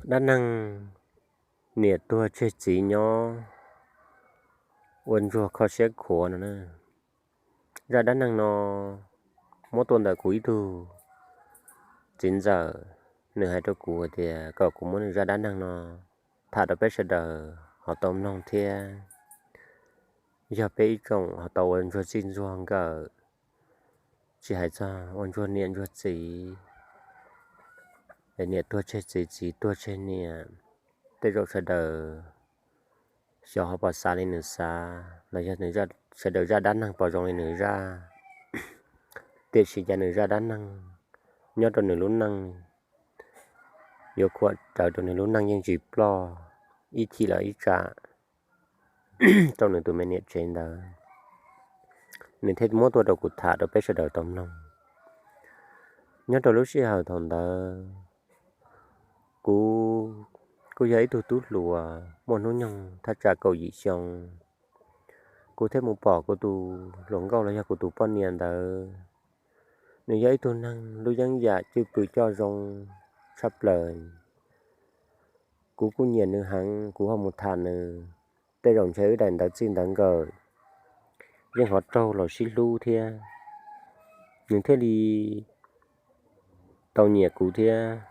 Dab neeg niam tuag tseg txiv nyob ua ntsuag kho siab khuav no na. Zaj dab neeg no muab tuaj ntawm kuv ib tug txiv ntxawm, nws hais rau kuv hais tias kom kuv muab nws zaj dab neeg no tham rau peb sawv daws ho tau mloog thiab. Yog peb ib tsoom ho tau ua ntsuag txij ntsuag nkawm, tsis hais txog ua ntsuag niam ntsuag txiv, niam tuag tseg txiv, txiv tuag tseg niam, tej zaum sawv daws xyov ho puas xav li nws xav los yog sawv daws zaj dab neeg puas zoo li nws zaj. Tiam sis cas nws zaj dab neeg nyob rau nws lub neej yuav khuam rawv rau nws lub neej yeej tsis ploj ib chim los ib tsam rau nws tus me niam tsev ntawd. Nws thiaj muab tuaj rau kuv tham rau peb sawv daws tau mloog. Nyob rau lub sij hawm thaum ntawd, kuv kuj yog ib tug tub hluas muaj hnub nyoog thaj tsam kaum yim xyoo. Kuv thiaj mus pom kuv tus hluas nkauj los yog kuv tus poj niam ntawd, nws yog ib tug neeg lub yeeb yam cwj pwm coj zoo tshaj plaws. Kuv kuj nyiam nws heev, kuv ho mus tham nws, tej zaum ntshe wb daim ntawv txij ntawv nkawm yeej ho raug los sib hlub thiab. Nws thiaj li tau nyiam kuv thiab.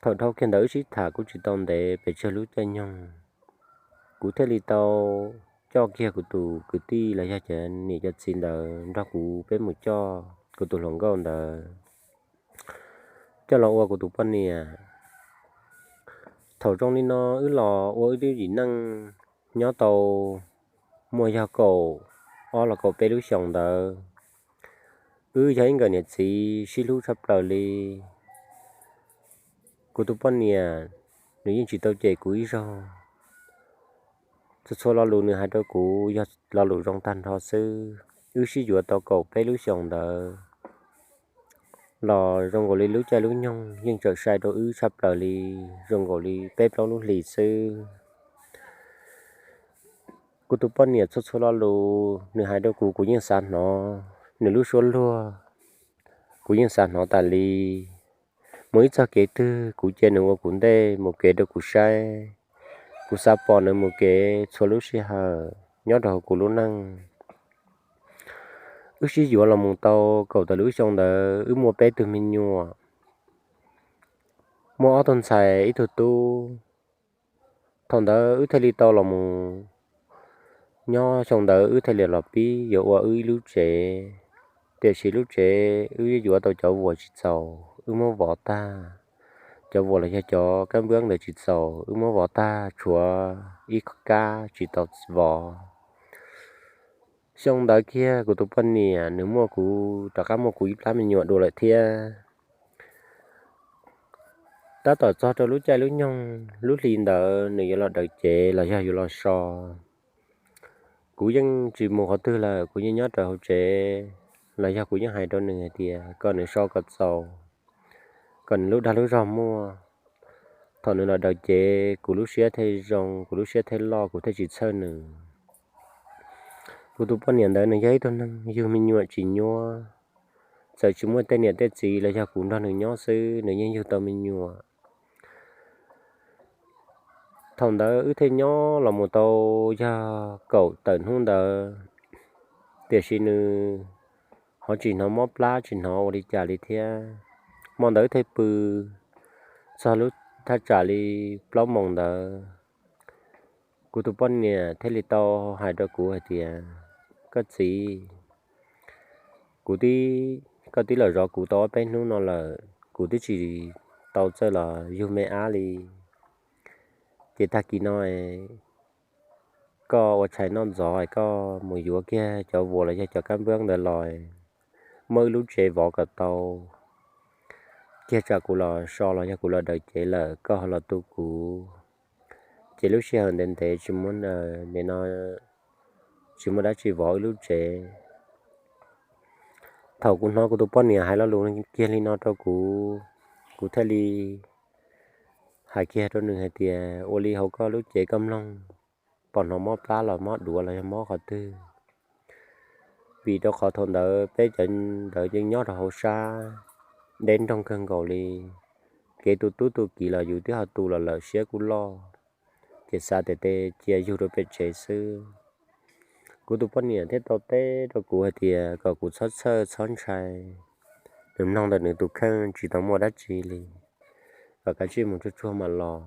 Thaum dhau kiag ntawd wb sib tham kuj tsis tau ntev pes tsawg lub caij nyoog, kuv thiaj li tau coj kiag kuv tus kwv tij los yog cov niam cov txiv ntawd nrog kuv peb mus coj kuv tus hluas nkauj ntawd coj los ua kuv tus poj niam. Thaum zoo li no wb los ua wb lub yim neej nyob tau muaj yog kaum ob los kaum peb lub xyoos ntawd, wb yog ib nkawm niam txiv sib hlub tshaj plaws li. Kuv tus poj niam nws yeej tsis tau cem kuv ib zaug. Txhua txhua lo lus nws hais rau kuv yog lo lus zoo tag nrho xwb. Wb sib yuav tau kaum peb lub xyoos ntawd los zoo nkaus li lub caij lub nyoog yeej tseem sai rau wb tshaj plaws li, zoo nkaus li peb plaub lub hlis xwb. Kuv tus poj niam txhua txhua lo lus nws hais rau kuv, kuv yeej xav hnov. Nws lub suab luag kuv yeej xav hnov tas li. Mus ib txog kev twg kuv cia nws ua kuv ntej mus kev rau kuv saib. Kuv xav pom nws mus kev txhua lub sij hawm nyob rau hauv kuv lub neej. Wb sib yuav los mus tau kaum tawm lub xyoo ntawd wb muaj peb tug me nyuam, muaj ob tug ntxhais ib tug tub. Thaum ntawd wb thiaj li tau los mus nyob, xyoo ntawd wb thiaj li los pib yuav ua wb ib lub tsev. Tiam sis lub tsev wb yuav tau cov vuas tsis txaus, wb muab vov tag. Cov vuas los yog cov kab npwab ntawd tsis txaus, wb muab vov tag tshuav ib kab tsis tau vov. Xyoo ntawd kiag kuv tus poj niam nws muaj kuv, rov qab muaj kuv ib plab me nyuam dua lawm thiab. Tab tom txog rau lub caij lub nyoog lub hli ntawd nws yuav los daws cev los yog yuav los so, kuv yeej tsis mus qhov twg lawm, kuv yeej nyob rau hauv tsev. Los yog kuv yeej hais rau nws hais tias kom nws so kom txaus, kom nws lub dag lub zog muaj. Thaum nws los daws cev kuv lub siab thiaj zoo, kuv lub siab thiaj loj, kuv thiaj tsis txhawj nws. Kuv tus poj niam ntawd nws yog ib tug neeg yug me nyuam tsis nyuab, txawm tsis muaj tej niam tej txiv los yog kuv nrog nws nyob xwb nws yeej yug tau me nyuam. Thaum ntawd wb thiaj nyob los mus tau yog kaum tawm hnub ntawd, tiam sis nws ho tsis hnov mob plab tsis hnov ua li cas li thiab. Hmo ntawd wb thiaj pw txog lub thaj tsam li plaub moos ntawd, kuv tus poj niam thiaj li tau hais rau kuv hais tias, koj txiv, kuv tib, koj twb los zov kuv tau ob peb hnub no lawm, kuv twb tsis tau txawj los yug me ab li. Ces tag kis no koj ua tshais noj ntxov koj mus yuav kiag cov vuas los yog cov kab npwab ntawd los muab wb lub tsev vov kom tau, kiag tsam kuv los so los yog kuv los daws cev lawm koj ho los tu kuv. Ces lub sij hawm ntev ntev tsis muaj, no, tsis muaj dab tsi vov wb lub tsev. Thaum kuv hnov kuv tus poj niam hais lo lus kiag li no rau kuv, kuv thiaj li hais kiag rau nws hais tias, ua li hauv koj lub cev koj mloog, pom hnov mob plab los mob duav los yog mob qhov twg? Vim rau qhov thaum ntawd peb cov ntawd yeej nyob rau hauv sab, deb nroog kawg nkaus li. kev tu tub tu kiv los yus twb ho tu los lawm, siab kuj loj, ces xav tias cia yug rau pem tsev xwb. Kuv tus poj niam thiaj tau teb rau kuv hais tias kom kuv txhob txhawj txhob ntshai, nws mloog ntawm nws tus kheej tsis tau muaj dab tsi li, kom kav tsij mus tsuag tsuag mam los.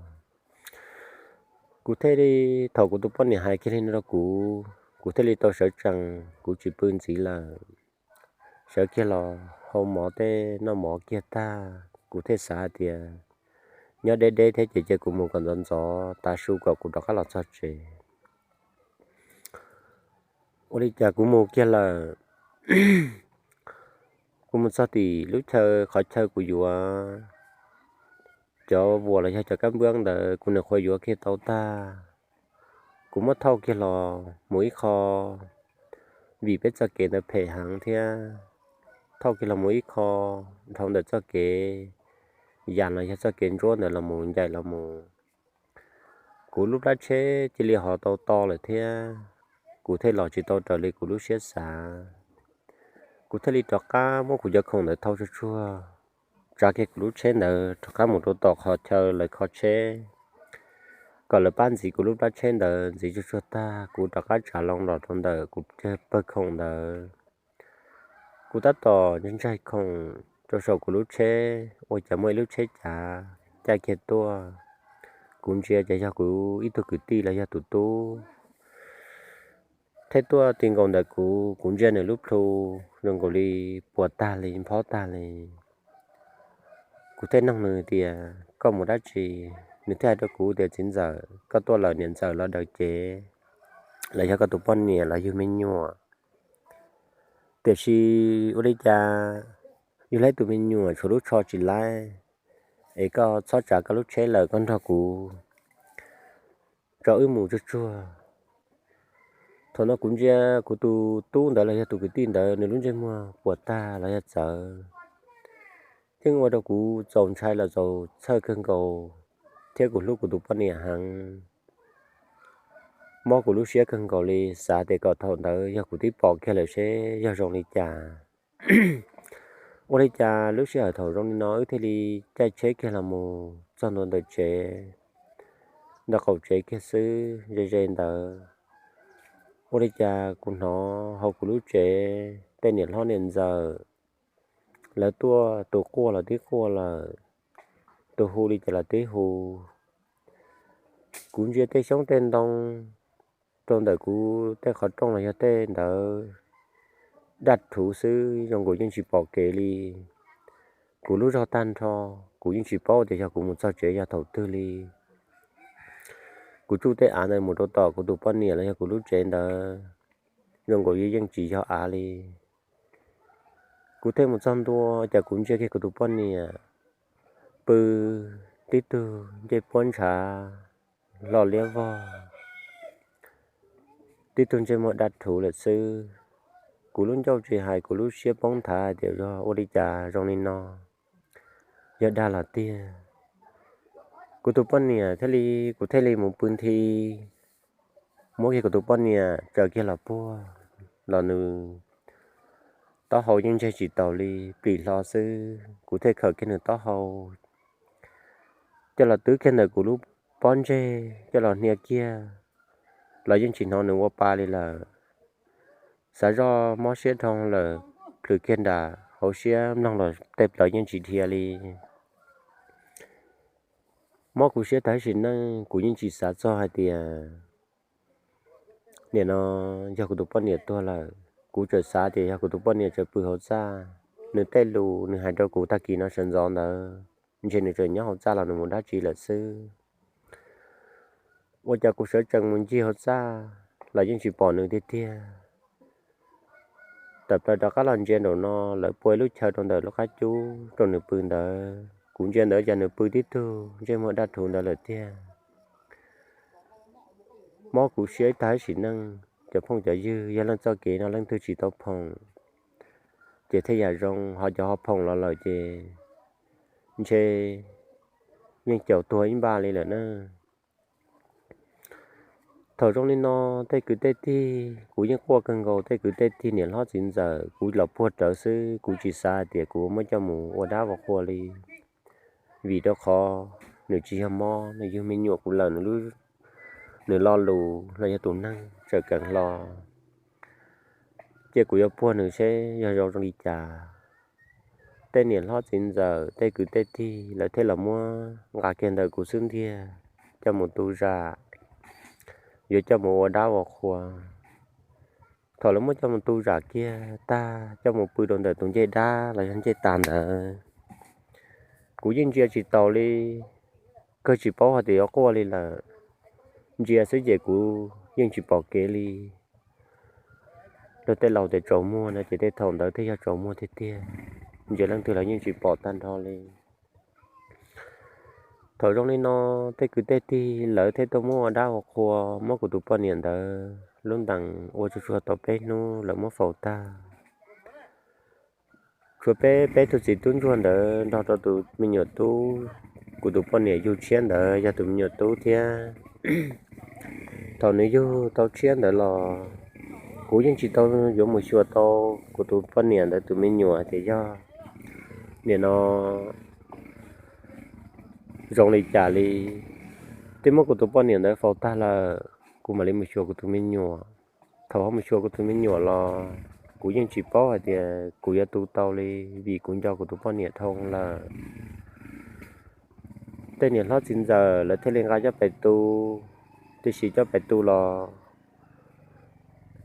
Kuv thiaj li, thaum kuv tus poj niam hais kiag li no rau kuv, kuv thiaj li tau sawv tsees, kuv tsis pw ntxiv lawm. Sawv kiag los hau mov tej noj mov kiag tag, kuv thiaj xav hais tias nyob deb deb thiab ces cia kuv mus kom ntxov ntxov tav su kom kuv rov qab los txog tsev. Ua li cas kuv mus kiag lawm, kuv mus txog tim lub chaw, qhov chaw kuv yuav cov vuas los yog cov kab npwb ntawd, kuv nyuam qhuav yuav kiag tau tag. Kuv muab thauj kiag los mus ib qho, vim peb txoj kev ntawd phem heev thiab, thauj kiag los mus ib qho dhau ntawm txoj kev yas los yog txoj kev ntsuab ntawd los mus ncaim los mus, kuv lub plab tsheb cia li ho tau to lawm thiab. Kuv thiaj los tsis tau raws li kuv lub siab xav. Kuv thiaj li rov qab muab kuv cov khoom ntawd thau tsuag tsuag, tsav kiag kuv lub tsheb ntawd rov qab mus rau tom qhov chaw lawv kho tsheb, kom lawv pab ntxiv kuv lub plab tsheb ntawd. Ntxiv tsuag tsuag tag, kuv rov qab tsav loo los rau ntawm kuv pawg khoom ntawd. Kuv tab tom ntsaig khoom rau saum kuv lub tsheb, ua cas muaj ib lub tsheb cav caij kiag tuaj. Kuv ntsia ces yog kuv ib tug kwv tij los yog tus tub, thiab tuaj ti nkaus ntawm kuv, kuv ntsia nws lub plhu zoo nkaus li puas tag li, nphob tag li. Kuv thiaj nug nws tias koj mus dab tsi? Nws thiaj hais rau kuv tias txiv ntxawm, koj tuaj lawm niam ntxawm los daws cev, los yog koj tus poj niam los yug me nyuam. Tiam sis ua li cas yug laib tus me nyuam tshuav lub tsho tsis laib, es koj txhob tsav koj lub tsheb lawm, koj nrog kuv tso wb mus tsuag tsuag. Thaum no kuv ntsia kuv tus tub ntawd los yog tus kwv tij ntawd, nws lub ntsej muag puas tag los yog txawv, yeej ua rau kuv txaus ntshai los txaus txhawj kawg nkaus, thiab kuv hlub kuv tus poj niam heev. Mob kuv lub siab kawg nkaus li, xav tias kom thaum ntawd yog kuv twb pom kiag lawm seb yog zoo li cas. Ua li cas lub sij hawm thaum zoo li no wb thiaj li caij tsheb kiag los mus txog ntua ntawm tsev, ntawm qaum tsev kiag xwb ze ze ntawd. Ua li cas kuv hnov hauv kuv lub tsev tej niam hlob niam ntxawm, lawv tuaj, tus quaj los twb quaj lawm, tus hu li cas los twb hu. Kuv ntsia tej xyoob tej ntoo rau ntawm kuv tej qhov rooj los yog tej ntawd daj rhuv xwb, zoo nkaus yeej tsis pom kev li. Kuv lub zog tag nrho, kuv yeej tsis paub tias yog kuv mus txog tsev yog thaum twg li. Kuv tsuj tej av ntawd mus rau tom kuv tus poj niam los yog kuv lub tsev ntawd, zoo nkaus yeej tsis yog av li. Kuv thiaj mus txog ntua, cas kuv ntsia kiag kuv tus poj niam pw, tib tug ncej puab ntshav hlo liab vog, tib tug ntsej muag daj rhuv lawm xwb. Kuv lub ncauj tsis hais, kuv lub siab poob nthav hais tias yog ua li cas zoo li no, yog dag los tiag. Kuv tus poj niam thiaj li, kuv thiaj li mus pw nthi, muab kiag kuv tus poj niam tsaws kiag los puag, los nws taub hau yeej ntseg tsis taus li, plis hlo xwb. Kuv thiaj khawm kiag nws taub hau coj los twb kiag ntawm kuv lub pob ntseg coj los hnia kiag, los yeej tsis hnov nws ua pa li lawm. Xav zoj mob siab dhau lawm, plhws kiag nram hauv siab mloog los tej plaws yeej tsis dhia li. Mob kuv siab tag sim neej, kuv yeej tsis xav txog hais tias nim no yog kuv tus poj niam tuag lawm. Kuv tseem xav tias yog kuv tus poj niam tseem pw hauv txaj, nws tej lus nws hais rau kuv tag kis no sawv ntxov ntawd, ntshe nws tseem nyob hauv txaj los nws mus dab tsi lawm xwb. Ua cas kuv sawv tsees mus ncig hauv txaj los yeej tsis pom nws tiag tiag. Tawm plaws rov qab los ntsia nraum no, lawv pua ib lub chaw rau ntawm lub qab cub rau nws pw ntawd. Kuv ntsia ntawd cas nws pw tib tug ntsej muag daj rhuv ntawd lawm tiag. Mob kuv siab tag sim neej, cov phooj cov ywg, yog leej txoj kev no leej twg tsis tau phoom, ces thiaj yam zoo, ho cov ho phoom los lawm ces ntshe yeej caum tuag ib npaj li lawm na. Thaum zoo li no, tej kwv tej tij, kuv yeej quaj kawg nkaus, tej kwv tej tij niam hlob txiv ntxawm kuv los puag rawv xwb, kuv tsis xav hais tias kuv muab coj mus ua dab ua qhua li. vim rau qhov nws tsis yog mob, nws yog me nyuam kuv lawm, nws lo lus los yog tus neeg tseem keev hlo. Ces kuv yuav puag nws seb yog zoo zoo li cas. Tej niam hlob txiv ntxawm, tej kwv tej tij lawv thiaj los muab nqa kiag ntawm kuv xub ntiag coj mus tu zam, yuav coj mus ua dab ua qhua. Thaum lawv muab coj mus tu zam kiag tag, coj mus pw rau ntawm tus ncej dab los yog ncej tas ntawd, kuv yeej ntsia tsis taus li, kawg tsis paub hais tias yuav quaj li lawm. Ntsia xwb ces kuv yeej tsis pom kev li. Luag tej laus tias tsaus muag no ces tej thaum ntawd thiaj yog tsaus muag tiag tiag, ntsia leej twg los yeej tsis pom tag nrho li. Thaum zoo li no, tej kwv tej tij lawv thiaj tuaj muab ua dab ua qhua, muab kuv tus poj niam ntawd lub ntees ua tsuag tsuag tau peb hnub lawv muab faus tag. Tshuav peb, peb tug txiv tub ntsuag ntawd nrog rau tus me nyuam tub, kuv tus poj niam yug tshiab ntawd yog tus me nyuam tub thiab. Thaum nws yug tau tshiab ntawd los kuv yeej tsis tau yuav mus xyuas tau kuv tus poj niam ntawd tus me nyuam hais tias yog nim no zoo li cas li. Twb muab kuv tus poj niam ntawd faus tag lawm, kuv mam li mus xyuas kuv tus me nyuam. Thaum ho mus xyuas kuv tus me nyuam los kuv yeej tsis paub hais tias kuv yuav tu tau li, vim kuv nco kuv tus poj niam dhau lawm. Tej niam hlob txiv ntxawm lawv thiaj li nqa coj pem tu, tiam sis coj pem tu los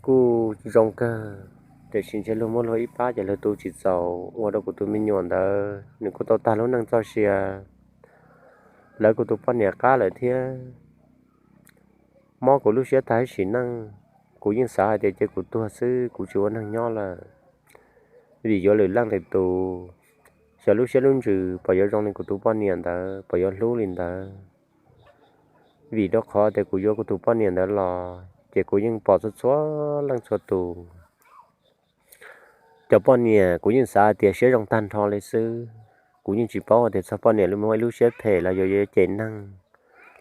kuj zoo kawg, tiam sis ntshe luag muab luag ib pab ces luag tu tsis txaus, ua rau kuv tus me nyuam ntawd nws kuj tau tag lub neej txoj sia. Lawv kuv tus poj niam qab lawm thiab, mob kuv lub siab tag ib sim neej. Kuv yeej xav hais tias cia kuv tuag xwb, kuv tsis ua neeg nyob lawm, vim yuav lwm leej lwm tus, xyov lub siab lub ntsws puas yuav zoo li kuv tus poj niam ntawd, puas yuav hlub li ntawd. Vim rau qhov tias kuv yuav kuv tus poj niam ntawd los ces kuv yeej pom txhua txhua leej txhua tus. Cov poj niam kuv yeej xav hais tias siab zoo tag nrho li xwb. Kuv yeej tsis paub hais tias txog poj niam muaj ib lub siab phem los yuav yuav cem neeg,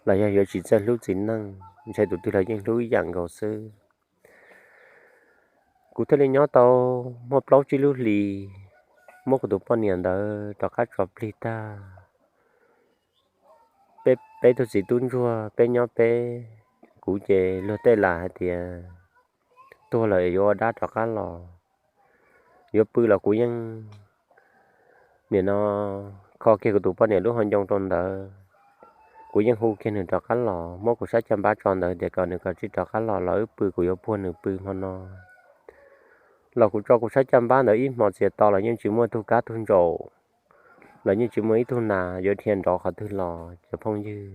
los yog yuav tsis txawj hlub txiv neej, ntshe tus twg los yeej hlub ib yam nkaus xwb. Kuv thiaj li nyob tau muaj plaub tsib lub hlis, muab kuv tus poj niam ntawd rov qab tso plig tag. Peb, peb tug txiv tub ntsuag peb nyob peb, kuv ces luag tej lam hais tias tuag lawm yuav ua dab rov qab los. Yuav pw los kuv yeej nim no kho kiag kuv tus poj niam lub hauv ncoo rau ntawd. Kuv yeej hu kiag nws rov qab los, muab kuv sab caj npab tso ntawd tias kom nws kav tsij rov qab los, los wb pw, kuv yuav puag nws pw hmo no. Los kuv tso kuv sab caj npab ntawd ib hmo txias to los yeej tsis muaj tug kab tug ntsaum, los yeej tsis muaj ib tug nas yuav dhia nrov qhov twg los. Cov phooj ywg,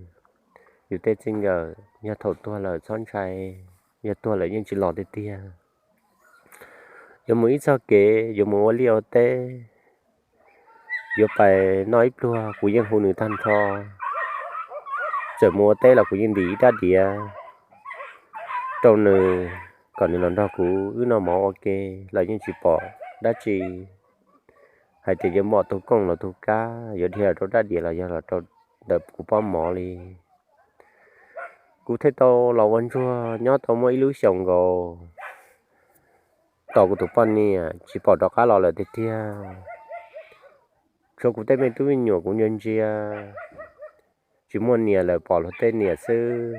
yus tej txij nkawm yog thaum tuag lawm txhob ntshai, yog tuag lawm yeej tsis los tiag tiag. Yuav mus ib txog kev, yuav mus ua liaj ua teb, yuav pais noj ib pluag kuv yeej hu nws tag nrho. Txawm mus ua teb los kuv yeej ntim ib rab diav rau nws kom nws los nrog kuv wb noj mov ua ke, los yeej tsis pom dab tsi hais tias yuav npom tus kooj los tus kab, yuav dhia los rau rab diav los yog los rau ntawm kuv pob mov li. Kuv thiaj tau los ua ntsuag nyob tau muaj ib lub xyoos nkaus, tos kuv tus poj niam tsis pom rov qab los lawm tiag tiag. Tshuav kuv tej me tub me nyuam kuv ntsia ntsia, tsis muaj niam lawm, pom luag tej niam xwb.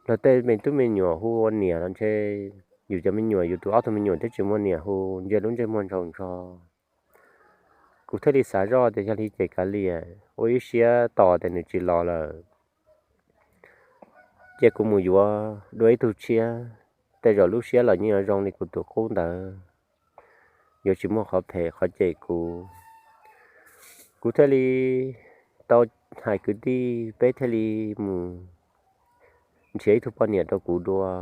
Luag tej me tub me nyuam hu ua niam los ntshe yus cov me nyuam, yus tus ob tug me nyuam twb tsis muaj niam hu, ntsia lub ntsej muag ntshaus ntsho. Kuv thiaj li xav zoj tias yog li ces kav liam, ua ib siab tos tias nws tsis los lawm, ces kuv mus yuav dua ib tug tshiab, tej zaum lub siab los yeej yuav zoo li kuv tus qub ntawd, yuav tsis muaj qhov phem qhov cem kuv. Kuv thiaj li tau hais kwv tij peb thiaj li mus nrhiav ib tug poj niam rau kuv dua.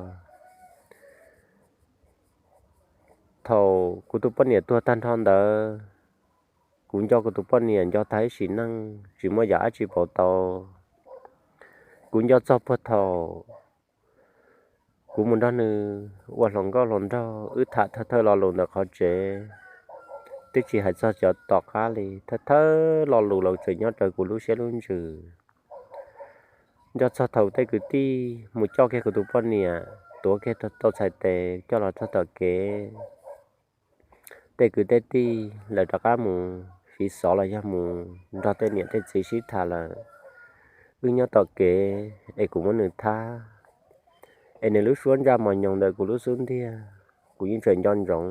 Thaum kuv tus poj niam tuag tag nrho ntawd, kuv nco kuv tus poj niam nco tag ib sim neej tsis muaj yam dab tsi pauv tau. Kuv nco txog puag thaum kuv mus nrog nws ua hluas nkauj hluas nraug, wb tham thawj thawj lo lus ntawm qhov tsev, twb tsis hais txog cov tom qab li, thawj thawj lo lus los tseem nyob raws kuv lub siab lub ntsws. Nco txog thaum tej kwv tij mus coj kiag kuv tus poj niam, tuav kiag tau txhais tes coj los txog tom kev, tej kwv tej tij lawv rov qab mus tiv xov los yog mus nrog tej niam tej txiv sib tham lawm. Wb nyob tom kev es kuv muab nws thab, es nws lub suab ntsaj mos nyoos ntawm kuv lub xub ntiag, kuv yeej tseem nco ntsoov.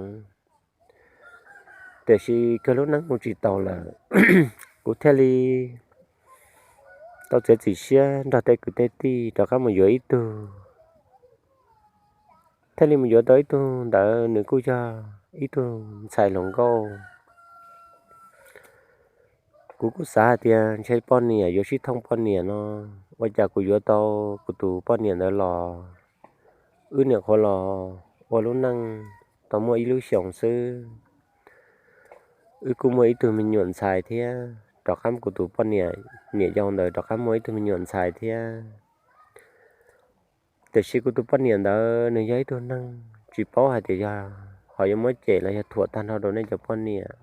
Tiam sis kawg lub neej mus tsis taus lawm, kuv thiaj li tau txiav txim siab nrog tej kwv tej tij rov qab mus yuav ib tug. Thiaj li mus yuav tau ib tug ntawd, nws kuj yog ib tug ntxhais hluas nkauj. Kuv kuj xav hais tias ntshe poj niam yuav sib thooj poj niam no, ua cas kuv yuav tau kuv tus poj niam ntawd los, wb niam qhuav los ua lub neej tau muaj ib lub xyoos xwb, wb kuj muaj ib tug me nyuam ntxhais thiab, rov qab kuv tus poj niam, niam yau ntawd rov qab muaj ib tug me nyuam ntxhais thiab. Tiam sis kuv tus poj niam ntawd nws yog ib tug neeg tsis paub hais tias yog ho yuav muab cem los yog thuam tag nrho rau nej cov poj niam.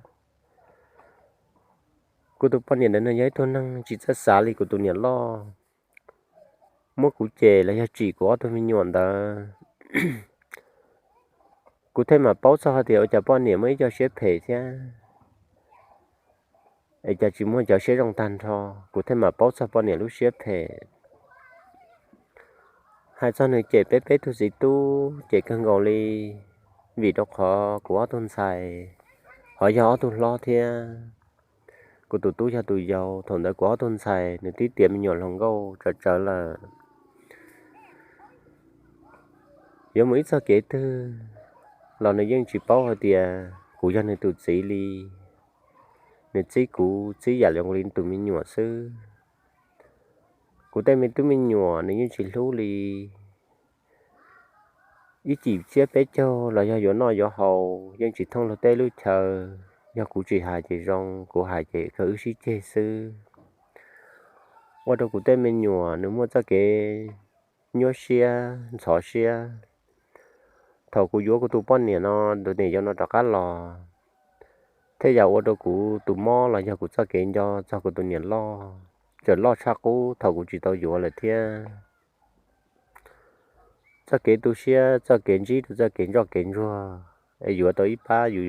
Kuv tus poj niam ntawd nws yog ib tug neeg tsis txawj xav li kuv tus niam loj, muab kuv cem los yog tsim kuv ob tug me nyuam ntawd. Kuv thiaj mam paub txog hais tias ua cas poj niam muaj ib co siab phem thiab, es cas tsis muaj cov siab zoo tag nrho. Kuv thiaj mam paub txog poj niam lub siab phem. Hais txog nws cem peb peb tug txiv tub cem kawg nkaus li, vim rau qhov kuv ob tug ntxhais ho yog ob tug hlob thiab, kuv tus tub yog tus yau. Thaum ntawd kuv ob tug ntxhais nws twb tiav me nyuam hluas nkauj tsawv tsawv lawm. Yuav mus ib txog kev twg los nws yeej tsis paub hais tias kuv yog nws tus txiv li. Nws txib kuv txib yam li tus me nyuam xwb. Kuv tej me tub me nyuam nws yeej tsis hlub li. Ib cim tsiab peb caug los yog yuav noj yuav haus yeej tsis thooj luag tej lub chaw. Yog kuv tsis hais ces zoo, kuv hais ces kawg wb sib ceg xwb. Ua rau kuv tej me nyuam nws muaj txoj kev nyuaj siab ntxhov siab. Thaum kuv yuav kuv tus poj niam no, tus niam yau no rov qab los, thiaj yam ua rau kuv tus mob los yog kuv txoj kev nco txog kuv tus niam loj, tseem loj tshaj qub thaum kuv tsis tau yuav lawm thiab. Txoj kev tu siab, txoj kev ntsib rau txoj kev ntsoj kev ntsuag, es yuav tau ib pab, yus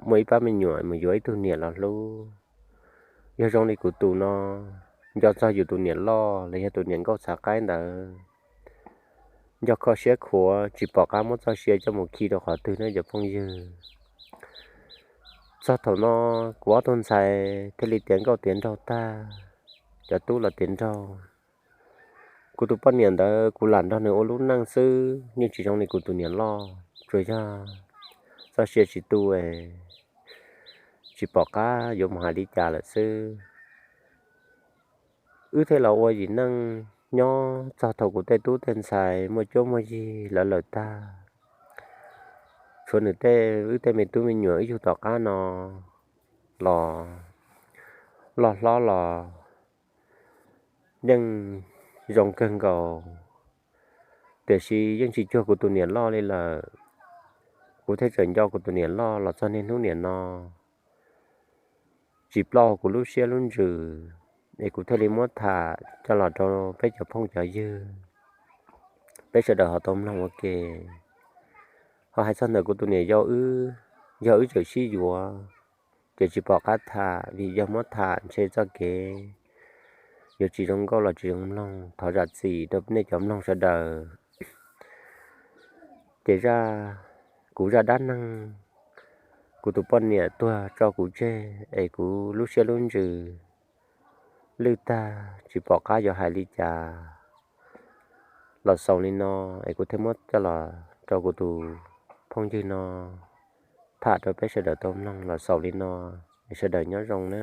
muaj ib pab me nyuam mus yuav ib tug niam los hlub. Yog zoo li kuv tus no, nco txog yus tus niam loj los yog tus niam nkauj txhav qaib ntawd, nco kho siab khuav tsis pom qab muab txoj sia coj mus khi rau qhov twg ne cov phooj ywg. Txog thaum no kuv ob tug ntxhais thiaj li tiav nkauj tiav nraug tag, cov tub los tiav nraug. Kuv tus poj niam ntawd kuv lam nrog nws ua lub neej xwb, yeej tsis zoo li kuv tus niam loj, tsuas yog txoj sia tsis tu, tsis pom qab yuav mus hais li cas lawm xwb. Wb thiaj los ua yim neej nyob txog thaum kuv tej tub tej ntxhais muaj cuab muaj yig lawv lawm tag. Tshuav nws tej, wb tej me tub me nyuam wb yug tom qab no los loj hlob los yeej zoo kawg nkaus, tiam sis yeej tsis cuag kuv tus niam loj li lawm. Kuv thiaj tseem nco kuv tus niam loj los txog niaj hnub niam no, tsis ploj kuv lub siab lub ntsws, es kuv thiaj li muab tham coj los rau peb cov phooj cov ywg, peb sawv daws ho tau mloog ua ke. Ho hais txog ntawm kuv tus niam yau wb, yog wb tseem sib yuav, ces tsis pom qab tham, vim yog muab tham ntshe txoj kev yuav tsis zoo nkauj los tsis zoo mloog. Thov zam txim rau nej cov mloog sawv daws. Ces zaj, kuv zaj dab neeg, kuv tus poj niam tuag tso kuv tseg es kuv lub siab lub ntsws lwj tag tsis pom qab yuav hais li cas los xaus li no, es kuv thiaj muab coj los rau kuv tus phooj ywg no tham rau peb sawv daws tau mloog los xaus li no, es sawv daws nyob zoo na.